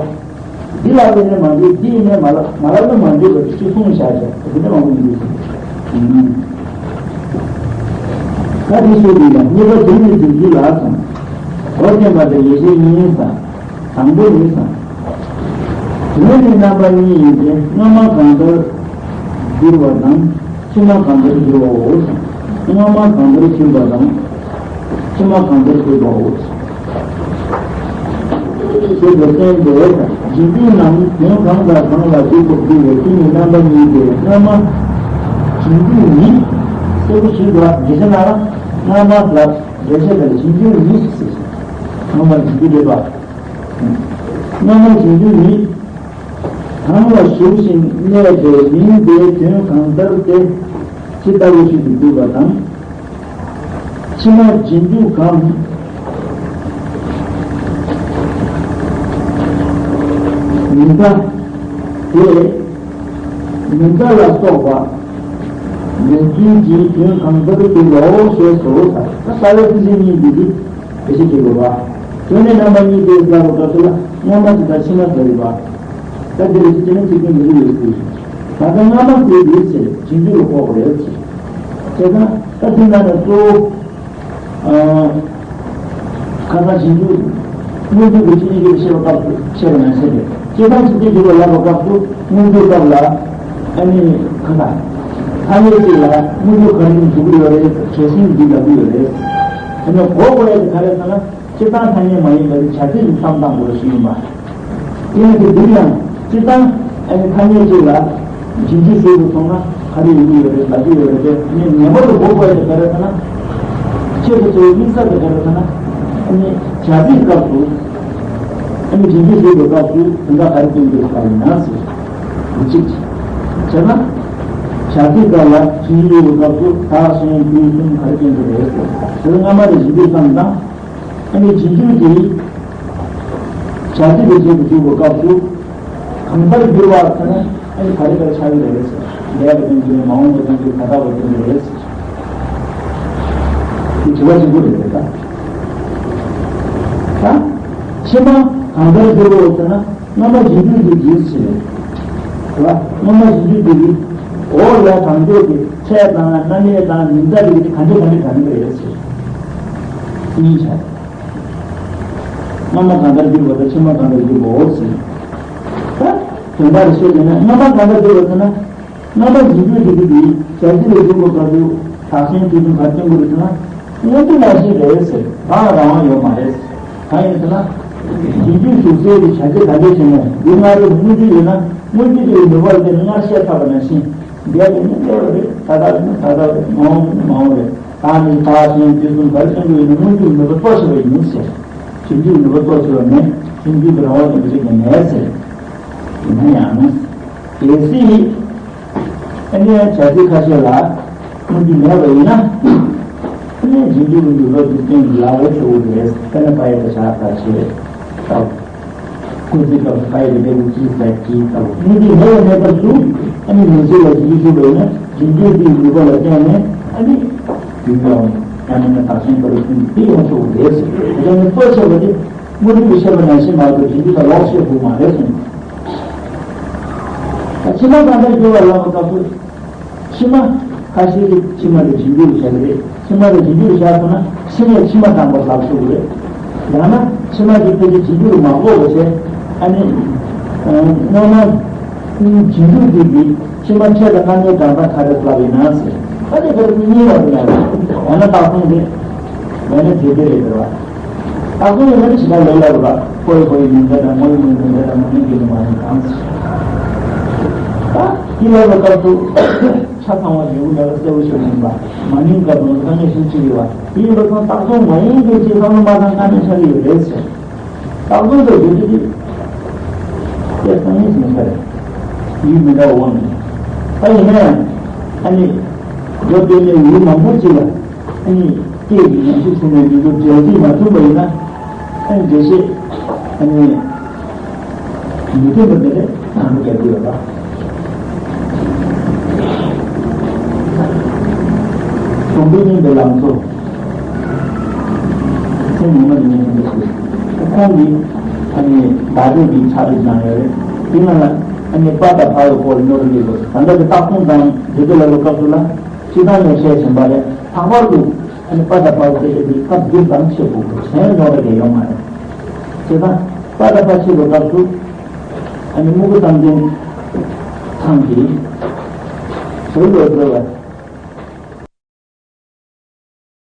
འདི་ལ་ཡིན་ནས་མ་འཇུས་འདི་ཡིན་ནས་མ་ལབ་མ་ལབ་ན་མ་འཇུས་པ་དེ་ཅིག་གསུངས་བཞག་བྱས་དེ་འདྲ་མང་པོ་ཡོང་གི་ཡོད། ད་དེ་ཤོད་དེ་ཡང་གཉིས་པ་དོན་གྱི་སྒྲུབ་ཚུལ་ལ་སོང་། མདོར་བསྟན་པ་དེ་ཡེ་ཤེས་གཉིས་སམ། དང་པོ་ནི་སམ། དོན་ནི་རྣམ་པ་གཉིས་ཡིན་ཏེ། སྔ་མ་གང་ལྟར་བསྒྱུར་བ་དང་། ཕྱི་མ་གང་ལྟར་བསྒྱུར་བའོ་སམ། སྔ་མ་གང་ལྟར་བསྒྱུར་བ་དང་། ཕྱི་མ་གང་ལྟར་བསྒྱུར་བའོ། ཞེས་པའི་བསྟན་ཏེ། རྗེས་འཇུག་རྣམས་དོན་གང་དང་གང་ལ་འཇུག་པར་འགྱུར་བའི་དོན་ནི་རྣམ་པ་གཉིས་ཏེ། སྔ་མ་རྗེས་འཇུག་ནི། གསལ་པོ་ཞིག་འདུག་པ། དེ་ཚེ་ན་སྔ་མ་ལ་འགྲེལ་བཤད་དང་རྗེས་འཇུག་ནི་ཟེར། སྔ་མ་རྗེས་འཇུག་རེད་པ། སྔ་མ་རྗེས་འཇུག་ནི། གང་ལ་ཞུགས་ཤིང་གནས་པའི་མིང་དེའི་དོན་གང་ལྟར་ཏེ། ཇི་ལྟ་བུ་ཞིག་ཏུ་འདུག་པ་དང་། ཕྱི་མ་རྗེས་འཇུག་གམ། མིང་མཐའ། དེ། མིང་མཐའ་ལ་སོགས་པ། མིང་ཚུལ་གྱི་དོན་གང་ལྟར་འདུག་པའོ་ཞེས་སོ། ད་རྩ་བའི་ཕན་ཚུན་གཉིས་འདི་འདི་འགྲེལ་བཤད་བྱེད་དགོས་པ། དོན་ནི་རྣམ་པ་གཉིས་ཏེ་ལབ་པའི་སྐབས་སུ་ལ་སྔ་མ་དེ་དང་ཕྱི་མ་དེ་རེད་པ། ད་འདི་རེད་ཅེ་ན་ཚིག་དོན་འདི་རེད་ཟེར། ད་ལྟ་སྔ་མ་དེ་རེད་ཟེར་རྗེས་འཇུག་ལ་གོ་དགོས་རེད་ཟེར། བྱས་ཙང་ད་དེ་ན་ནས་གཙོ་བོ། ཨ། ཁ་སང་རྗེས་འཇུག་སྔོན་འཇུག་གི་སྤྱི་ཉིད་ཀྱི་བཤད་པའི་སྐབས་སུ་བཤད་པ་ནང་བཞིན་རེད། སྤྱིར་བཏང་སྤྱི་ཉིད་ཀྱི་ལབ་པའི་སྐབས་སུ་སྔོན་འཇུག་སྐབས་ལ་ཨ་ནི་ཁ་སང་ཐ་སྙད་ཅིག་ལ་སྔོན་འཇུག་ག་རེ་ནས་འཇུག་གི་ཡོད་རེད། གལ་སྲིད་འདི་ལབ་ཀྱི་ཡོད་རེད། དེ་ནས་གོ་དགོས་ཡ་དེ་ག་རེ་ཟེར་ན། སྤྱིར་བཏང་ཐ་སྙད་མ་ཡིན་པ་དེ་བྱ་ཚིག་གི་མཚམས་བཏང་དགོས་ཞིག་ཡིན་པ། དེ་ཡིན་དུས་འདིར་ཡང་སྤྱིར་བཏང་ཨ་ནི་ཐ་སྙད་ཅིག་ལ་རྗེས་འཇུག་ཟུར་དུ་སོང་ན་ག་རེ་ཡོང་གི་ཡོད་རེད། ལབ་ཀྱི་ཡོད་རེད་དེ། ངེས་པར་དུ་གོ་དགོས་ཡ་དེ་ག་རེ་ཟེར་ན། ཆེད་དུ་གཙོ་བོ་དམིགས་བསལ་དེ་ག་རེ་ཟེར་ན། ཨ་ནི་བྱ་ཚིག་སྐབས་སུ་ཨ་ནི་རྗེས་འཇུག་ཟུར་དུ་སྐབས་སུ་དོན་དག་ག་རེ་སྟོན་གྱི་ཡོད་པ་ཡིན་ན་ཟེར། འདི་གཅིག་བྱས་ན། བྱ་ཚིག་སྐབས་ལ་རྗེས་འཇུག་ཟུར་དུ་སྐབས་སུ་དག་གཞན་དུས་གསུམ་ག་རེ་སྟོན་གྱི་རེད་ཟེར། དེ་སྔ་མ་དེ་རྗེས་འཇུག་ཙམ་དང་། ཨ་ནི་རྗེས་འཇུག་དེ་བྱ་ཚིག་གི་རྗེས་སུ་འཇུག་པའི་སྐབས་སུ་གང་ལྟར་འགྱུར་བ་ཟེར་ན། ཨ་ནི་ག་རེ་ག་རེ་ཆགས་ཀྱི་རེད་ཟེར། འདས་པ་དང་འབྱུང་བའི་མ་འོངས་པ་དང་འབྱུང་ད་ལྟ་བ་དེ་རེད་ཟེར། དེ་དྲི་བ་གཅིག་པོ་རེད་ད། ད་ཕྱི་མ་གང་ལྟར་འགྱུར་བ་ཟེར་ན། སྔ་མ་རྗེས་འཇུག་དེ་རྗེས་སུ་རེད། རེད་བ། སྔ་མ་རྗེས་འཇུག་དེ་རེད། འོ་ཡ་དང་འདོད་དེ་ཚད་དང་རྣམ་དབྱེ་དང་མིང་མཐའ་དེ་ག་འདྲ་ག་འདྲ་ག་འདྲ་རེད་ཟེར། གཉིས་ཆ། སྔ་མ་གང་ལྟར་འགྱུར་བ་དང་ཕྱི་མ་གང་ལྟར་འགྱུར་བའོ་ཟེར། ད་དོན་དག་རེ་ཤོད་དེ་ན། སྔ་མ་གང་ལྟར་འགྱུར་བ་ཟེར་ན། སྔ་མ་རྗེས་འཇུག་དེ་གི་དེ་བྱ་ཚིག་ལ་འཇུག་པའི་སྐབས་སུ་དག་ཞན་དུས་གསུམ་ག་རེ་སྟོན་དགོས་རེད་ཟེར་ན། སྔོན་འཇུག་ནང་བཞིན་རེད་ཟེར། གང་ལ་རང་དབང་ཡོད་མ་རེད། གང་ཡིན་ཟེར་ན། རྗེས་འཇུག་ཞུགས་ཚེ་དེ་བྱ་ཚིག་ག་འདྲ་ཞིག་ནས་འདི་སྔར་རེད། སྔོན་འཇུག་ཡོད་ན་སྔོན་འཇུག་དེ་ཡི་ནུས་པ་ལ་བརྟེན་ནས་སྔར་བཤད་ཚར་བ་ནང་བཞིན། འདས་པ་ནི་འདས་པ་རེད། ད་ལྟ་ནི་ད་ལྟ་རེད། མ་འོངས་པ་ནི་མ་འོངས་རེད། ད་ནི་དག་ཞན་དུས་གསུམ་ག་རེ་སྟོན་དགོས་ཡིན་ན་སྔོན་འཇུག་ནུས་པ་གཙོ་ཆེ་བ་ཡིན་ཟེར། རྗེས་འཇུག་ནུས་པ་གཙོ་ཆེ་བ་མེད། རྗེས་འཇུག་གི་རང་དབང་ནུས་པ་ཅིག་ཀྱང་མེད་ཟེར། ཡིན་ན་ཡང་། གལ་སྲིད། ཨ་ནི་བྱ་ཚིག་ཁ་ཤས་ལ་སྔོན་འཇུག་མེད་པ་ཡིན་ན། ཨ་ནི་རྗེས་འཇུག་གི་ནུས་པ་དེ་སྟོན་གྱི་ལག་ལེན་ཆོག་གི་རེད། དཔེར་ན་པ་ཡ་བཏགས་པ་བྱ་བཏགས་བྱེད། ལྟ་བུ། སྐུལ་ཚིག་སྐབས་སུ་པ་ཡ་གི་སྦྲེལ་པོ་ཅི་ཟ་གི་ལྟ་བུ། སྔོན་འཇུག་མེད་པ་མེད་པར་བཟོ། ཨ་ནི་མིང་ཚིག་ལ་རྗེས་འཇུག་ཞུགས་པ་ཡིན་ན་རྗེས་འཇུག་དེའི་ནུས་པ་ལ་བརྟེན་ནས་ཨ་ནི་རྒྱུན་ཡོང་། ཡང་མིན་ན་དག་ཞན་ལྟ་བུ་ཀུན་གྱི་ཡོང་ཆོག་གི་རེད་ཟེར། དེ་ནི་གཙོ་ཆེ་བ་དེ། སྔོན་འཇུག་བཤད་པ་ནང་བཞིན་མ་གཏོགས་རྗེས་འཇུག་དང་ལོག་བཤད་དགོས་མ་རེད་གསུངས། ད་ཕྱི་མ་གང་ལྟར་འགྱུར་བ་ལབ་པའི་སྐབས་སུ། ཕྱི་མ་ཁ་ཤས་ཀྱིས་ཕྱི་མ་དེ་རྗེས་འཇུག་ལ་བཞག་གི་རེད། ཕྱི་མ་དེ་རྗེས་འཇུག་ལ་བཞག་སོང་ན་ཕྱི་ནས་ཕྱི་མ་དང་པོ་ལབ་ཆོག་གི་རེད། ཡང་ན་ཕྱི་མ་དེ་ཕལ་ཆེར་རྗེས་འཇུག་ལ་མ་གོ་བ་བྱས། ཨ་ནི། སྔོན་མ། རྗེས་འཇུག་དེ་གིས་ཕྱི་མ་ཕྲད་དང་སྔ་མའི་དྲང་གཏམ་ཁ་བྲལ་ལབ་ཡིན་ན་ཟེར། ཨ་ནི་ཁ་བྲལ་གཉིས་ལ་ཡིན་ན་རེད། ཡང་ན་རྟགས་མཚུངས་རེད། ཡང་ན་དེ་དེ་རེད་ཟེར་བ། ད་ཁོ་ཡི་མ་ནི་ཇི་ལྟར་ལོས་ལབ་ར། ཁོ་ཡི་ཁོ་ཡི་མིང་ཚད་དང་མོ་ཡི་མོ་ཡི་མིང་ཚད་དང་མ་ནི་རྒྱུ་ནི་མ་ནི་གང་ཟེར། ད་དེ་ལབ་པའི་སྐབས་སུ་ཆ་ཚང་བ་ཡོང་གི་མེད་པ་གསལ་པོ་ཞིག་ཡིན་པ། མ་ནིང་སྐབས་སུ་དཀའ་ངལ་ཞིག་ཅིག་ཡོད་པ། དེ་ཡིན་པ་སོང་རྟགས་མཚུངས་མ་ཡིན་མཁན་ཅིག་བསམ་བློ་མ་བཏང་དཀའ་ངལ་ཆགས་ཀྱི་ཡོད་རེད་ཟེར། རྟགས་མཚུངས་དེ་བརྗོད་རྒྱུ་དེ། དེ་སང་ཉིན་ཞིག་ཡིན་ས་རེད། ཡུལ་མི་འདྲ་བ་འོང་ནས། ད་ཡིན་ན་ཡང་། ཨ་ནི། བོད་དེ་ནས་ཡུལ་མང་པོ་ཅིག་ལ། ཨ་ནི་སྐད་ཀྱི་ཉམས་ཞིབ་ཟེར་ནས་འདི་ཚོ་འགྲེལ་བཤད་མ་ཐུབ་པ་ཡིན་ན། ཨ་ནི་འགྲེལ་བཤད་ཨ་ནི་མི་མཐུན་པ་དེ་ལས་དང་པོ་རྒྱག་གི་ཡོད་པ། གོང་དུ་སྨོས་པའི་ལམ་གཙོ་ཚེ་ཉི་མ་ནི་ཉན་ཐུབ་པ་ཞིག་ཁོང་གིས་ཨ་ནི་བརྡ་སྤྲོད་ཀྱི་ཕྱག་དེབ་བཞག་ཡོད་རེད། དེ་ནང་ལ་ཨ་ནི་པ་དང་བ་ཡི་སྐོར་སྨྱོ་རུ་ལས་དགོས། ད་ལྟ་གི་རྟགས་མཚུངས་དང་འབྲེལ་གཏུག་ལ་ལོ་སྐབས་སུ་ལ་སྤྱི་བཏང་ནས་བཤད་བཞིན་པ་རེད། ལྷག་པར་དུ། ཨ་ནི་པ་དང་པ་སྐད་ཆ་འདི་སྐབས་འདིར་གང་བྱེད་དགོས་དྲན་ནོར་བ་གལ་ཡོད་མ་རེད། བྱས་ཙང་པ་དང་པ་ཆེ་བའི་སྐབས་སུ་ཨ་ནི་སྨུག་པོ་བསམ་གཏན་ཚང་གིས་ཟུར་དུ་འགྲོ་བ།